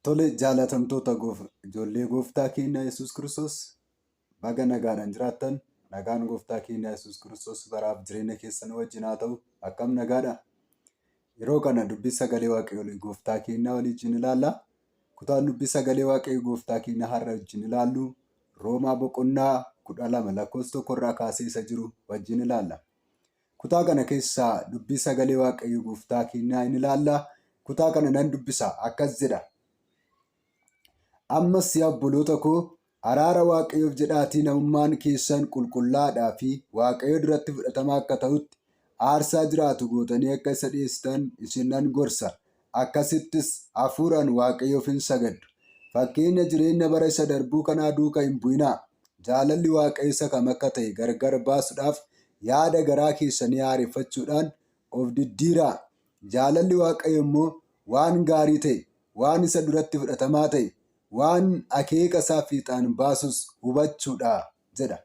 Tole jaalatamtoota ijoollee gooftaa keenya Yesuus Kiristoos baga nagaadhaan jiraattan nagaan gooftaa keenya Yesuus Kiristoos baraaf jireenya keessan wajjin haa ta'u akkam nagaadha. Yeroo kana dubbii sagalee waaqayyoo gooftaa keenyaa waliin ilaalla. Kutaan dubbii sagalee waaqayyoo gooftaa keenya har'a wajjin ilaallu Roomaa boqonnaa 12 lakkoofsa tokkorraa kaasee isa jiru wajjin ilaalla. Kutaa kana keessaa dubbii sagalee Waaqayyo gooftaa keenyaa in ilaalla. Kutaa kana nan dubbisa akkas jedha. Ammas yaa obboloota koo araara Waaqayyoof jedhaatii namummaan keessan qulqullaa'aadhaa fi Waaqayyo duratti fudhatama akka ta'utti aarsaa jiraatu gootanii akka isa dhiyeessitan isin nan gorsa. Akkasittis hafuuraan Waaqayyoof in sagaddu. Fakkeenya jireenya bara isa darbuu kanaa duuka hin bu'inaa. Jaalalli Waaqayyo isa kam akka ta'e gargar baasuudhaaf yaada garaa keessanii haareffachuudhaan of diddiiraa. Jaalalli Waaqayyo immoo waan gaarii ta'e, waan isa duratti fudhatamaa ta'e, waan akeeka isaa fiixaan baasus hubachuudha jedha.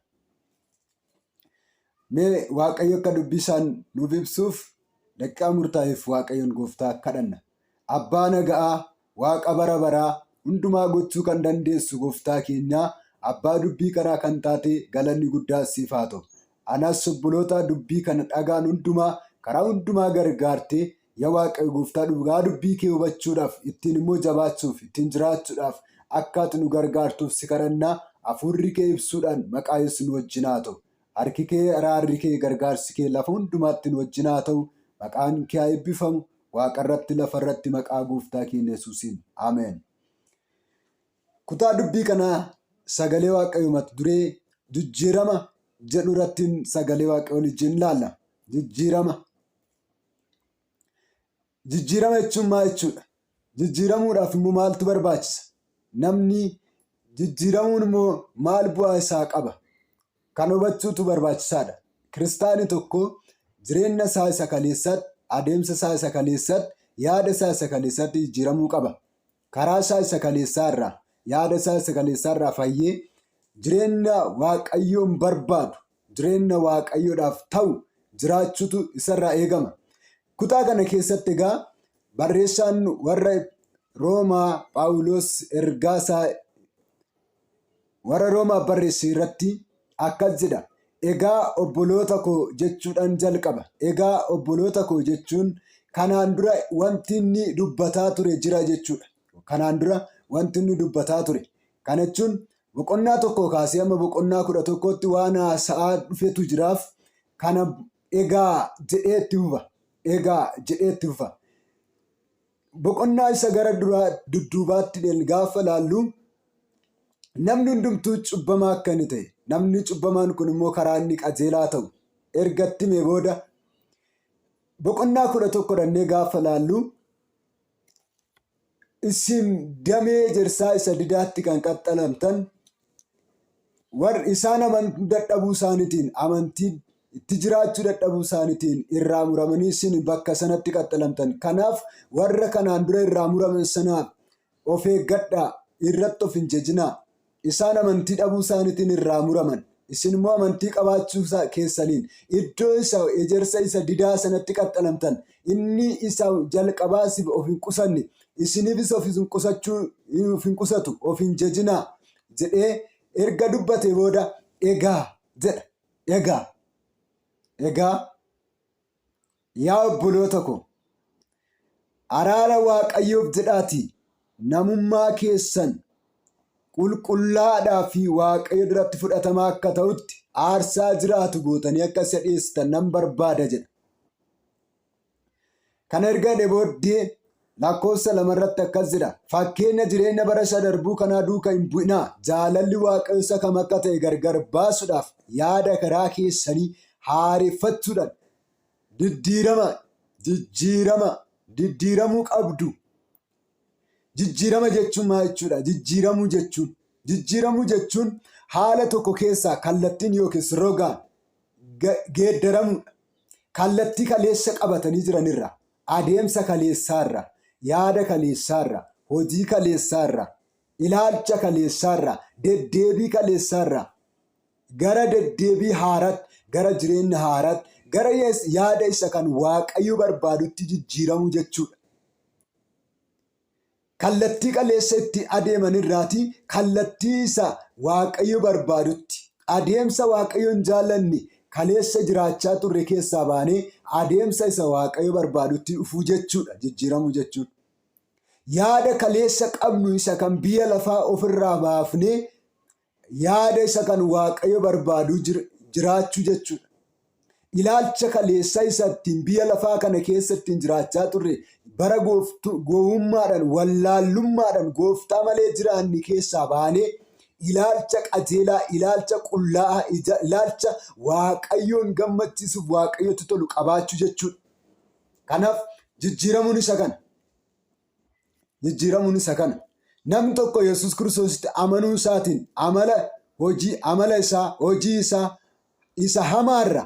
Mee Waaqayyo akka dubbii isaan nuuf ibsuuf daqiiqaa murtaa'eef Waaqayyoon gooftaa kadhanna. Abbaa naga'aa, Waaqa bara baraa, hundumaa gochuu kan dandeessu gooftaa keenyaa, abbaa dubbii kanaa kan taate galanni guddaa siif haa ta'u. Anas obboloota dubbii kana dhagaan hundumaa karaa hundumaa gargaartee yaa Waaqayyo gooftaa dhugaa dubbii kee hubachuudhaaf ittiin immoo jabaachuuf ittiin jiraachuudhaaf akka ati nu gargaartuuf si kadhannaa hafuurri kee ibsuudhaan maqaa Yesuus nu wajjin haa ta'u. Harki kee araarri kee gargaarsi kee lafa hundumaatti nu wajjin haa ta'u. Maqaan kee haa eebbifamu. Waaqarratti lafarratti maqaa gooftaa keenya Yesuusiin. Ameen. Kutaa dubbii kanaa sagalee Waaqayyoo mata duree jijjiirama jedhu irratti sagalee Waaqayyoo wajjin ilaalla. Jijjiirama. Jijjiirama jechuun maal jechuudha? Jijjiiramuudhaaf immoo maaltu barbaachisa? Namni jijjiiramuun immoo maal bu'aa isaa qaba? Kan hubachuutu barbaachisaadha. Kiristaanni tokko jireenya isaa isa kaleessaatti, adeemsa isaa isa kaleessaatti, yaada isaa isa kaleessaatti jijjiiramuu qaba. Karaa isaa isa kaleessaa irraa, yaada isaa isa kaleessaa irraa fayyee jireenya Waaqayyoon barbaadu, jireenya Waaqayyoodhaaf ta'u jiraachuutu isarraa eegama. Kutaa kana keessatti egaa barreessaan warra Roomaa Phaawulos ergaa isaa warra Roomaaf barreesse irratti akkas jedha. Egaa obboloota koo jechuudhaan jalqaba. Egaa obboloota koo jechuun kanaan dura wanti inni dubbataa ture jira jechuudha. Kanaan dura wanti inni dubbataa ture. Kana jechuun boqonnaa tokko kaasee amma boqonnaa 11tti waan haasa'aa dhufetu jiraaf kana egaa jedhee itti fufa. Egaa jedhee itti fufa. Boqonnaa isa gara duraa dudduubaatti gaafa laallu namni hundumtuu cubbamaa akka inni ta'e namni cubbamaan kun immoo karaa inni qajeelaa ta'u erga itti himee booda boqonnaa 11 dhannee gaafa laallu isin damee ejersaa isa didaatti kan qaxxalamtan warri isaan amanuu dadhabuu isaaniitiin amantii itti jiraachuu dadhabuu isaaniitiin irraa muramanii isin bakka sanatti qaxxalamtan. Kanaaf warra kanaan dura irraa muraman sanaaf of eeggadhaa, irratti of hin jajinaa. Isaan amantii dhabuu isaaniitiin irraa muraman. Isin immoo amantii qabaachuu keessaniin iddoo isa ejersa isa didaa sanatti qaxxalamtan. Inni isa jalqabaas of hin qusanne, isiniifis of hin qusachuu of hin qusatu, of hin jajinaa jedhee erga dubbatee booda egaa jedha. Egaa egaa yaa obboloota ko araara Waaqayyoof jedhaatii namummaa keessan qulqullaa'aadhaa fi Waaqayyo duratti fudhatamaa akka ta'utti aarsaa jiraatu gootanii akka isa dhiyeessitan nan barbaada jedha. Kana erga jedhee booddee lakkoofsa lamarratti akkas jedha. Fakkeenya jireenya bara isa darbuu kanaa duuka hin bu'inaa. Jaalalli Waaqayyo isa kam akka ta'e gargar baasuudhaaf yaada karaa keessanii haareffachuudhaan diddiirama, jijjiirama, diddiiramuu qabdu. Jijjiirama jechuun maal jechuudha? Jijjiiramuu jechuun. Jijjiiramuu jechuun haala tokko keessaa kallattiin yookiis rogaan geeddaramuudha. Kallattii kaleessa qabatanii jiranirra, adeemsa kaleessaarra, yaada kaleessaarra, hojii kaleessaarra, ilaalcha kaleessaarra, deddeebii kaleessaarra gara deddeebii haaraatti, gara jireenya haaraatti, gara yaada isa kan Waaqayyo barbaadutti jijjiiramuu jechuudha. Kallattii kaleessa itti adeeman irraatii kallattii isa Waaqayyo barbaadutti, adeemsa Waaqayyo hin jaallanne kaleessa jiraachaa turre keessaa baanee adeemsa isa Waaqayyo barbaadutti dhufuu jechuudha jijjiiramuu jechuun. Yaada kaleessa qabnu isa kan biyya lafaa ofirraa baafnee yaada isa kan Waaqayyo barbaadu jiraachuu jechuudha. Ilaalcha kaleessa isa ittiin biyya lafaa kana keessa ittiin jiraachaa turre bara gowwummaadhaan wallaallummaadhaan gooftaa malee jiraanne keessaa baanee ilaalcha qajeelaa, ilaalcha qullaa'aa, ilaalcha Waaqayyoon gammachiisuuf Waaqayyotti tolu qabaachuu jechuudha. Kanaaf jijjiiramuun isa kana. Jijjiiramuun isa kana. Namni tokko Yesuus Kiristoositti amanuu isaatiin amala hojii amala isaa hojii isaa isa hamaarra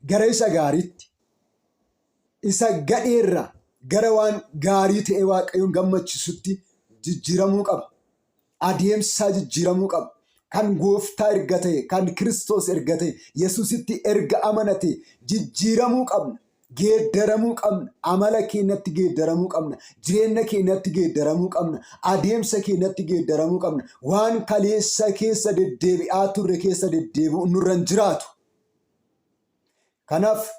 gara isa gaariitti isa gadheerra gara waan gaarii ta'e Waaqayyoon gammachisutti jijjiiramuu qaba. Adeemsi isaa jijjiiramuu qaba. Kan gooftaa erga ta'e, kan Kiristoos erga ta'e, Yesuusitti erga amanate jijjiiramuu qabna. Geeddaramuu qabna. Amala keenyatti geeddaramuu qabna. Jireenya keenyatti geeddaramuu qabna. Adeemsa keenyatti geeddaramuu qabna. Waan kaleessa keessa deddeebi'aa turre keessa deddeebi'uun nurra hin jiraatu. Kanaaf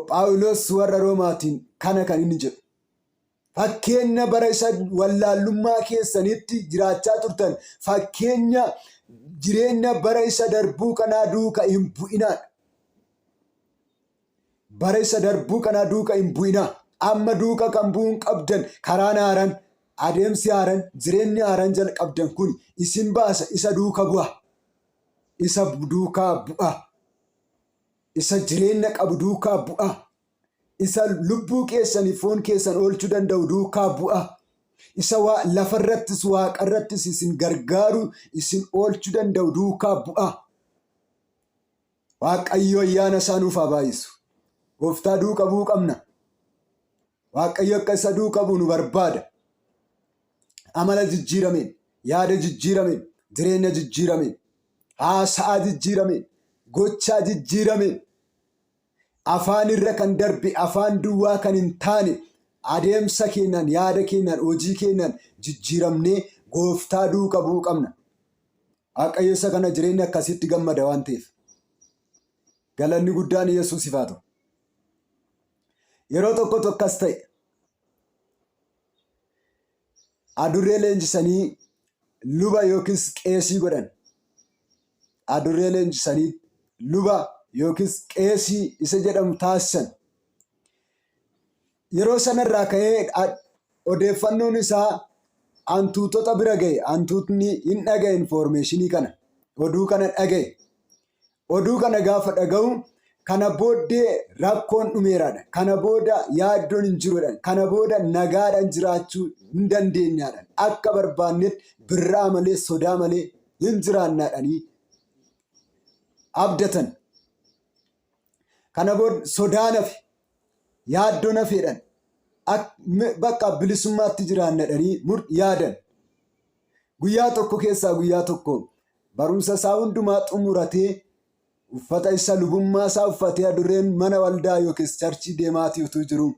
Phaawulos warra Roomaatiin kana kan inni jedhu. Fakkeenya bara isa wallaallummaa keessanitti jiraachaa turtan fakkeenya jireenya bara isa darbuu kanaa duuka hin bu'inaadha. Bara isa darbuu kanaa duuka hin bu'inaa. Amma duuka kan bu'uun qabdan karaan haaran, adeemsi haaran, jireenyi haaran jalqabdan kun isin baasa isa duuka bu'a. Isa duukaa bu'a. Isa jireenya qabu duukaa bu'a. Isa lubbuu keessanii foon keessan oolchuu danda'u duukaa bu'a. Isa lafarrattis waaqarrattis isin gargaaru isin oolchuu danda'u duukaa bu'a. Waaqayyo ayyaana isaa nuuf haa baay'isu. Gooftaa duuka bu'uu qabna. Waaqayyo akka isa duuka bu'u nu barbaada. Amala jijjiirameen, yaada jijjiirameen, jireenya jijjiirameen, haasa'aa jijjiirameen, gochaa jijjiirameen, afaan irra kan darbe afaan duwwaa kan hin taane adeemsa keenyaan, yaada keenyaan, hojii keenyaan jijjiiramnee gooftaa duuka bu'uu qabna. Waaqayyo isa kana jireenya akkasiitti gammada waan ta'eef. Galanni guddaan Yesuusiif haa ta'u. Yeroo tokkotu akkas ta'e. Adurree leenjisanii luba yookiis qeesii godhan. Adurree leenjisanii luba yookiis qeesii isa jedhamu taasisan. Yeroo sanarraa ka'ee odeeffannoon isaa hantuutota bira ga'e. Hantuutni hin dhaga'e infoormeeshinii kana. Oduu kana dhaga'e. Oduu kana gaafa dhaga'u kana booddee rakkoon dhumeeraadha. Kana booda yaaddoon hin jiruudha. Kana booda nagaadhaan jiraachuu hin dandeenyaadha. Akka barbaannetti birraa malee sodaa malee hin jiraannaadhanii abdatan. Kana booda sodaa nafe yaaddoo nafeedhan bakka bilisummaatti jiraannadhanii yaadan. Guyyaa tokko keessaa guyyaa tokko barumsa isaa hundumaa xumuratee uffata isa lubummaa isaa uffatee adurreen mana waldaa yookiis charchii deemaatii utuu jiru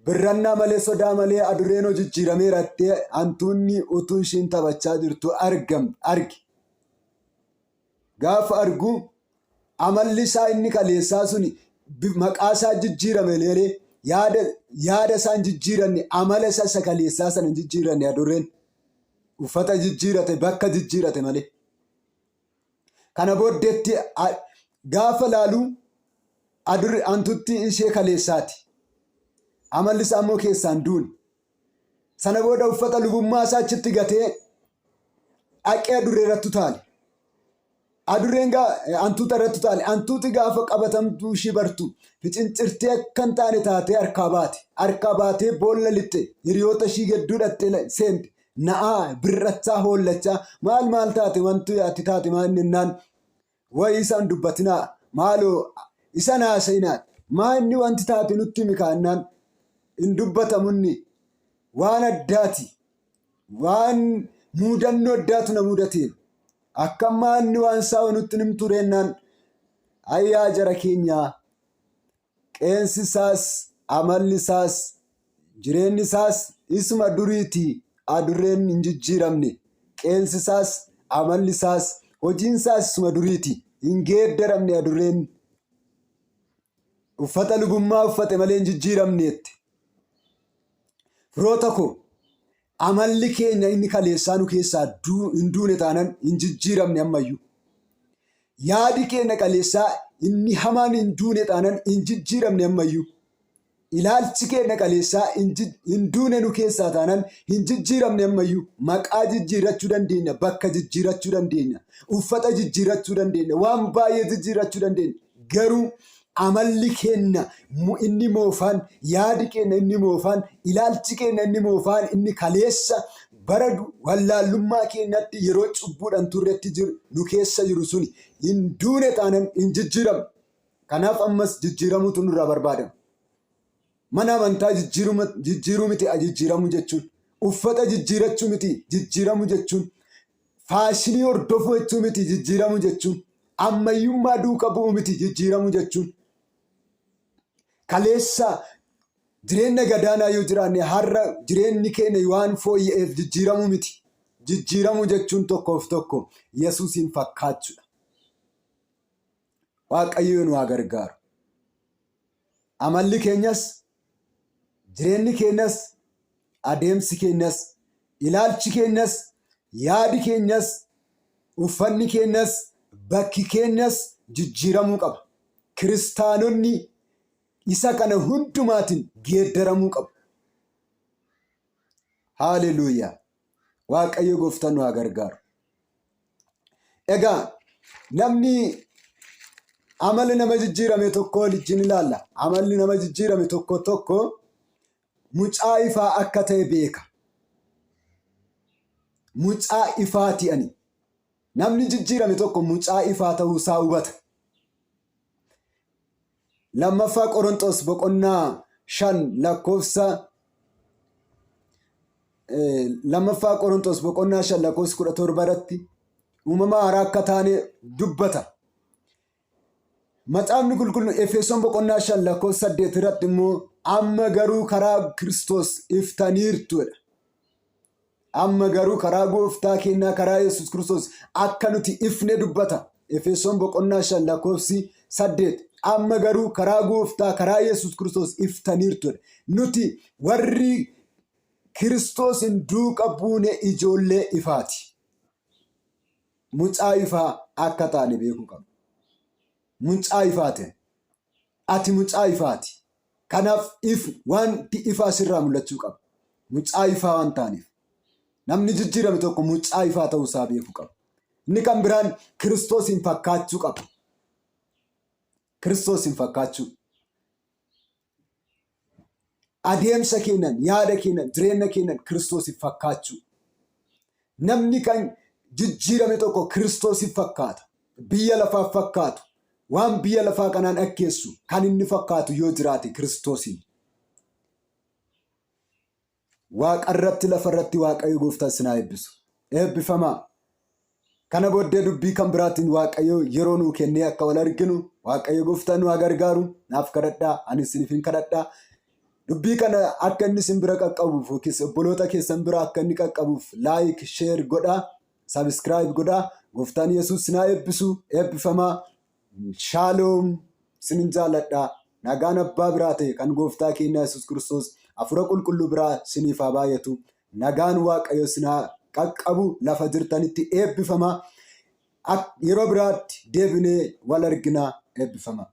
birrannaa malee sodaa malee adurreen hojii jijjiirameera jettee hantuunni utuu ishiin taphachaa jirtu argam arge. Gaafa argu amalli isaa inni kaleessaa suni maqaa isaa jijjiirame malee yaada yaada isaa hin jijjiiranne amala isaa isa kaleessaa sana hin jijjiiranne adurreen uffata jijjiirate bakka jijjiirate malee. Kana booddeetti gaafa laalu adurri hantutti ishee kaleessaati. Amalli isaa immoo keessaan duune. Sana booda uffata lubummaa isaa achitti gatee dhaqee adurree irratti utaale. Adurreen hantuuta irratti utaale. Hantuuti gaafa qabatamtuu ishii bartu ficincirtee akka hin taane taatee harkaa baate. Harkaa baatee boolla lixxe hiriyoota ishii gidduu dhattee seente. Na'aa birrachaa hoollachaa maal maal taate wanti ati taate maal jennaan Wayi isa hin dubbatinaa maaloo isa hin haasa'inaa maa inni wanti taate nutti himi kaannaan hin dubbatamu inni waan addaati waan muudannoo addaatu na mudateera akka ammaa inni waan isaa nutti himtu reennaan ayyaa jara keenyaa qeensi isaas amalli isaas Jireenyi isaas isuma duriiti. Adurreen hin jijjiiramne. Qeensi isaas, amalli isaas, hojiin isaas isuma duriiti. Hin geeddaramne adurreen. Uffata lubummaa uffate malee hin jijjiiramneetti. Firoota koo, amalli keenya inni kaleessaa nu keessaa hin duune taanan hin jijjiiramne ammayyuu. Yaadi keenya kaleessaa inni hamaan hin duune taanan hin jijjiiramne ammayyuu. Ilaalchi keenya kaleessaa hin duune nu keessaa taanan hin jijjiiramne ammayyuu. Maqaa jijjiirrachuu dandeenya, bakka jijjiirrachuu dandeenya, uffata jijjiirrachuu dandeenya, waan baay'ee jijjiirrachuu dandeenya. Garuu amalli keenya inni moofaan, yaadi keenya inni moofaan, ilaalchi keenya inni moofaan, inni kaleessa bara wallaallummaa keenyatti yeroo cubbuudhaan turretti jiru nu keessa jiru suni hin duune taanan hin jijjiiramne. Kanaaf ammas jijjiiramuutu nurraa barbaadama. Mana amantaa jijjiiruu miti jijjiiramuu jechuun. Uffata jijjiirachuu miti jijjiiramuu jechuun. Faashinii hordofuu jechuu miti jijjiiramuu jechuun. Ammayyummaa duuka bu'uu miti jijjiiramuu jechuun. Kaleessa jireenya gadaanaa yoo jiraanne har'a jireenyi keenya waan fooyya'eef jijjiiramuu miti. Jijjiiramuu jechuun tokkoof tokko Yesuusiin fakkaachuudha. Waaqayyo nu haa gargaaru. Amalli keenyas, jireenyi keenyas, adeemsi keenyas, ilaalchi keenyas, yaadi keenyas, uffanni keenyas, bakki keenyas jijjiiramuu qaba. Kiristaanonni isa kana hundumaatiin geeddaramuu qabu. Haaleluuyaa! Waaqayyo gooftaan nu haa gargaaru. Egaa namni amala nama jijjiirame tokko wajjin ilaalla. Amalli nama jijjiirame tokko tokko mucaa ifaa akka ta'e beeka. Mucaa ifaati ani. Namni jijjiirame tokko mucaa ifaa ta'uu isaa hubata. Lammaffaa Qoronxos boqonnaa 5 lakkoofsa Lammaffaa Qoronxos boqonnaa 5 lakkoofsa 17 irratti uumama haaraa akka taane dubbata. Macaafni qulqulluun Efesoon boqonnaa 5 lakkoofsa 8 irratti immoo amma garuu karaa Kiristoos iftaniirtu jedha. Amma garuu karaa gooftaa keenyaa karaa Yesuus Kiristoos akka nuti ifne dubbata. Efesoon boqonnaa 5 lakkoofsi 8. Amma garuu karaa gooftaa karaa Yesuus Kiristoos iftaniirtu. Nuti warri Kiristoosin duuka buune ijoollee ifaati. Mucaa ifaa akka taane beekuu qabna. Mucaa ifaati. Ati mucaa ifaati. Kanaaf if wanti ifaa sirraa mul'achuu qaba. Mucaa ifaa waan taaneef. Namni jijjiirame tokko mucaa ifaa ta'uu isaa beekuu qaba. Inni kan biraan Kiristoosiin fakkaachuu qaba. Kiristoosiin fakkaachuu. Adeemsa keenyan, yaada keenyan, jireenya keenyan Kiristoosiif fakkaachuu. Namni kan jijjiirame tokko Kiristoosiif fakkaata. Biyya lafaaf fakkaatu. Waan biyya lafaa kanaan akkeessu kan inni fakkaatu yoo jiraate Kiristoosiin. Waaqarratti lafarratti Waaqayyo gooftaan sin haa eebbisu. Eebbifamaa. Kana booddee dubbii kan biraatiin Waaqayyo yeroo nuu kennee akka wal arginu Waaqayyo gooftaan nu haa gargaaru. Naaf kadhadhaa, ani isiniif hin kadhadhaa. Dubbii kana akka inni isin bira qaqqabuuf yookiis obboloota keessan bira akka inni qaqqabuuf like, share godhaa, subscribe godhaa. Gooftaan Yesuus sin haa eebbisu. Eebbifamaa. Shaaloom sinin jaalladha. Nagaan Abbaa biraa ta'e kan Gooftaa keenya Yesuus Kiristoos Hafuura Qulqulluu biraa siniif haa baay'atu. Nagaan Waaqayyo sin haa qaqqabu lafa jirtanitti eebbifama. Yeroo biraatti deebinee wal argina eebbifama.